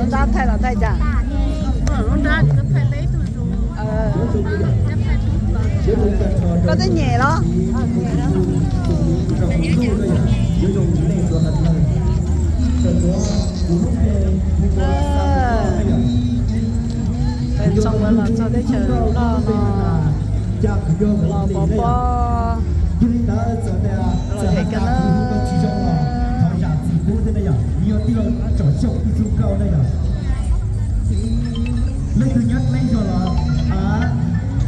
Lub nrab thaij los thaij cas? Koj twb nyem los? Peb txhooj los txog teb chaws Nplog no, los pov pob, los zem kawg na. Leej twg nyob deb zog los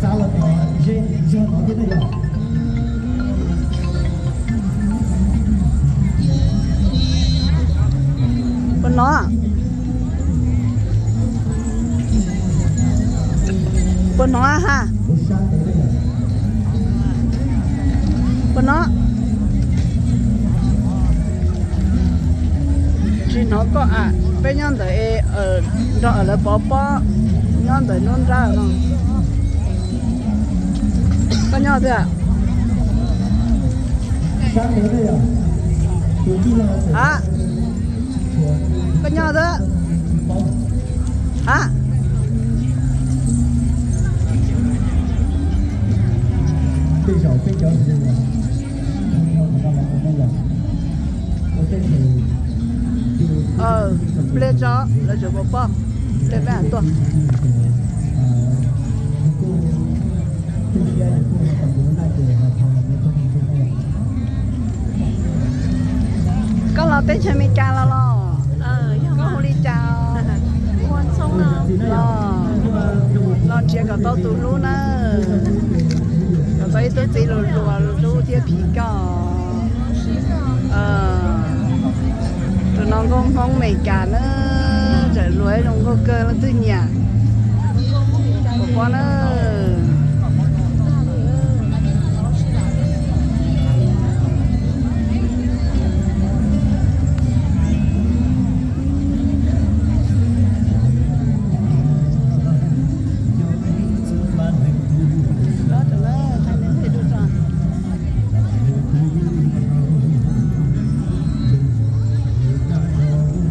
txav los tom ze zog no thiab na yom. Puas hnov? Puas hnov ha? Puas hnov? Tsis hnov koj a. Peb nyob ntawm, nrog lawv pov pob, nyob ntawm lub nrab no. Koj nyob twg? A, koj nyob twg? A, nplej tso, lawv tseem pov pob, nplej peb tuaj. Koj los teb chaws Amelikas los los? Koj hu li cas? Los, los nrhiav kom tau tus hlub na. Kom tau ib tug txiv hluas hluas hlub thiab phim koj. Tus no nkauj Hmoob Amelikas na, tseem hluas zoo nkauj kawg, leej twg nyiam pov pob na.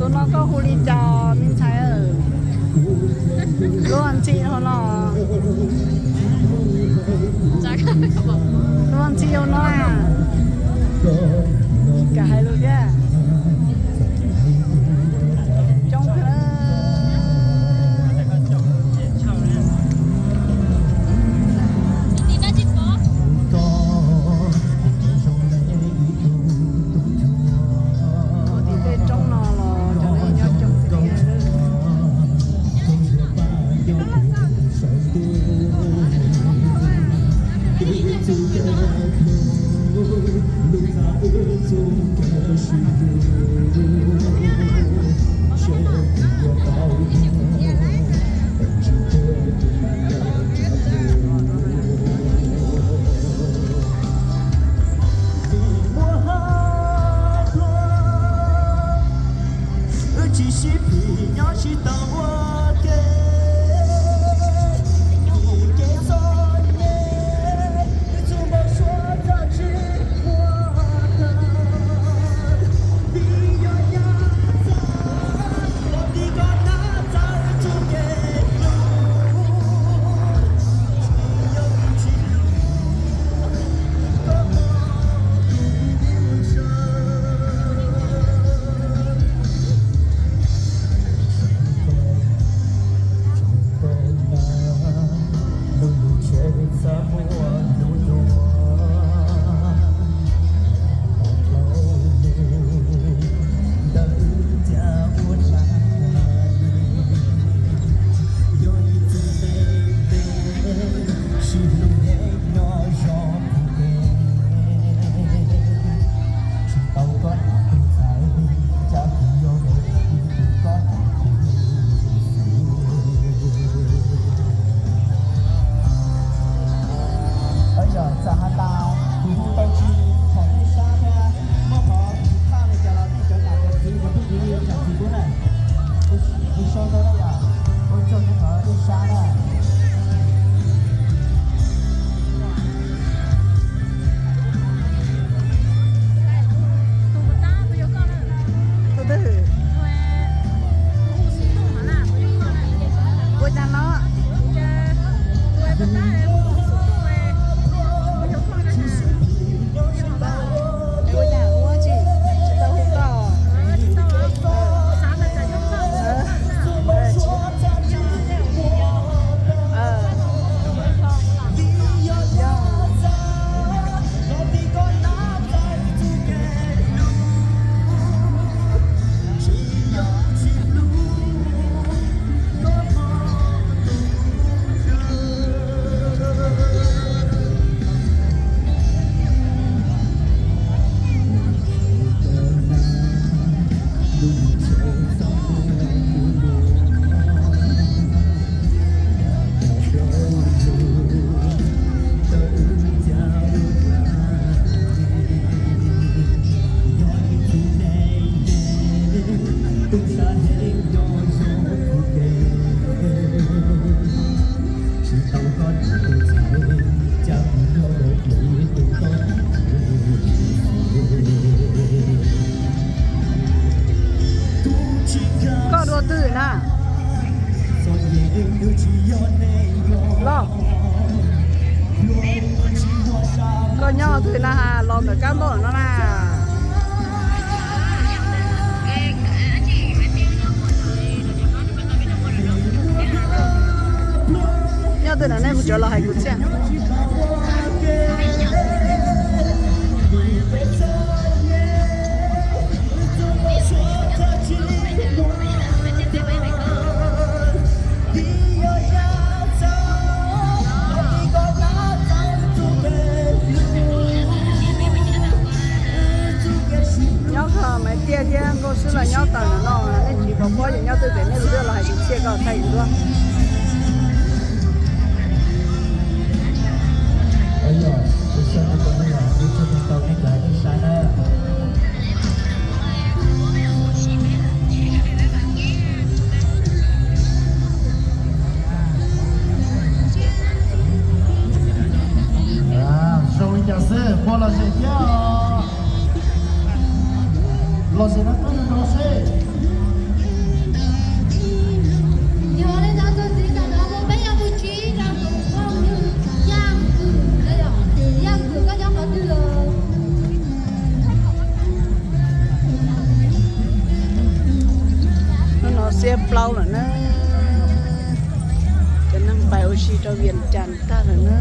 Tus no koj hu li cas me ntxhais? Lub ntxhi no los? Twg na, los ntawm kab npauj lawm no na. Nyob twg na, nej kuv cov los hais kuv thiab. Nyob kho Maiv Tiaj thiab Nkauj Swb los nyob tawm ntawm no, nej tsis pom pob ces nyob twg ces nej kuv twb los hais kuv thiaj kom thaij kuv duab. Zoo li cas xwb, puas lom zem thiab os? Lom zem no tuaj nrog seb. Yog li ntawd tus txiv tam no mus peb yuav mus ntsib rau tus phooj ywg Yaj Kwm, Yaj Kwm koj nyob qhov twg los? Hnub no xiab plaub lawm na, cov neeg pais ua si rau Vias Cas tag lawm na.